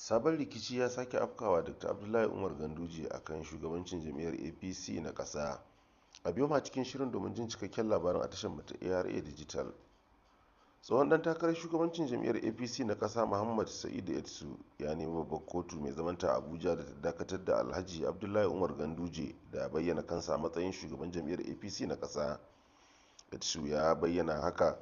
Sabon rikici ya sake afkawa Dr. Abdullahi Umar Ganduje a kan shugabancin jam'iyyar APC na ƙasa. A biyo ma cikin shirin domin jin cikakken labarin a tashar mu ta ARA Digital. Tsohon dan takarar shugabancin jam'iyyar APC na ƙasa, Muhammad Sa'idu Etsu, ya nemi babbar kotu mai zamanta a Abuja da ta dakatar da Alhaji Abdullahi Umar Ganduje da bayyana kansa a matsayin shugaban jam'iyyar APC na ƙasa. Etsu ya bayyana haka,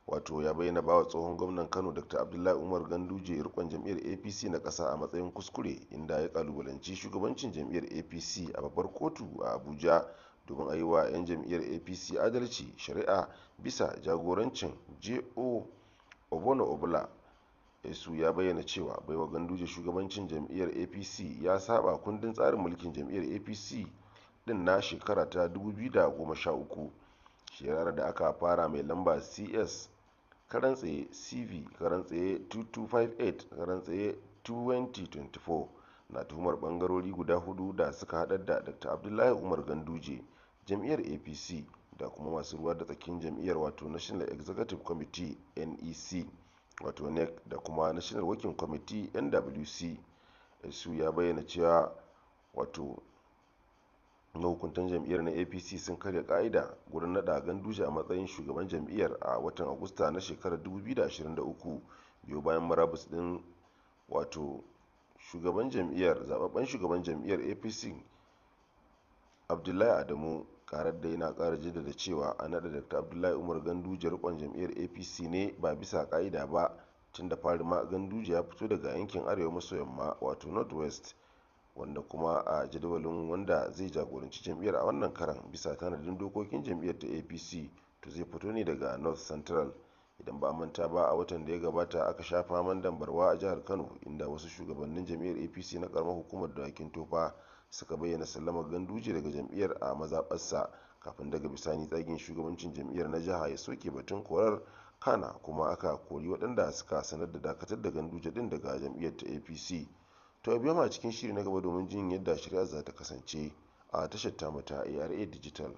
wato ya bayyana bawa tsohon gwamnan Kano Dr. Abdullahi Umar Ganduje rikon jam'iyyar APC na ƙasa a matsayin kuskure, inda ya kalubalanci shugabancin jam'iyyar APC a babbar kotu a Abuja domin a yi wa 'yan jam'iyyar APC adalci. Shari'a bisa jagorancin J.O. Obono Obla. Esu ya bayyana cewa baiwa Ganduje shugabancin jam'iyyar APC ya saba kundin tsarin mulkin jam'iyyar APC din na shekara ta 2013. Shari'ar da aka fara mai lamba CS karan tsaye CV karan tsaye 2258 karan tsaye 2024 na tuhumar bangarori guda hudu da suka haɗar da Dr. Abdullahi Umar Ganduje, jam'iyyar APC, da kuma masu ruwa da tsakin jam'iyyar, wato National Executive Committee, NEC, wato NEC, da kuma National Working Committee, NWC. Su ya bayyana cewa wato mahukuntan jam'iyyar na APC sun karya ka'ida gurin nada Ganduje a matsayin shugaban jam'iyyar a watan Agusta na shekarar 2023, biyo bayan murabus din wato shugaban jam'iyyar, zababben shugaban jam'iyyar APC, Abdullahi Adamu. Karar da yana kara jaddada cewa an nada Dr. Abdullahi Umar Ganduje rikon jam'iyyar APC ne ba bisa ka'ida ba. Tun da fari ma Ganduje ya fito daga yankin arewa maso yamma, wato North West, wanda kuma a jadawalin wanda zai jagoranci jam'iyyar a wannan karan bisa tanadin dokokin jam'iyyar ta APC, to zai fito ne daga North Central. Idan ba a manta ba, a watan da ya gabata aka sha faman dambarwa a jihar Kano, inda wasu shugabannin jam'iyyar APC na karamar hukumar Dawakin Tofa suka bayyana sallamar Ganduje daga jam'iyyar a mazaɓarsa, kafin daga bisani tsagin shugabancin jam'iyyar na jiha ya soke batun korar, kana kuma aka kori waɗanda suka sanar da dakatar da Ganduje din daga jam'iyyar ta APC. To, a biyo mu a cikin shiri na gaba domin jin yadda shari'ar za ta kasance a tashar tamu ta ARA Digital.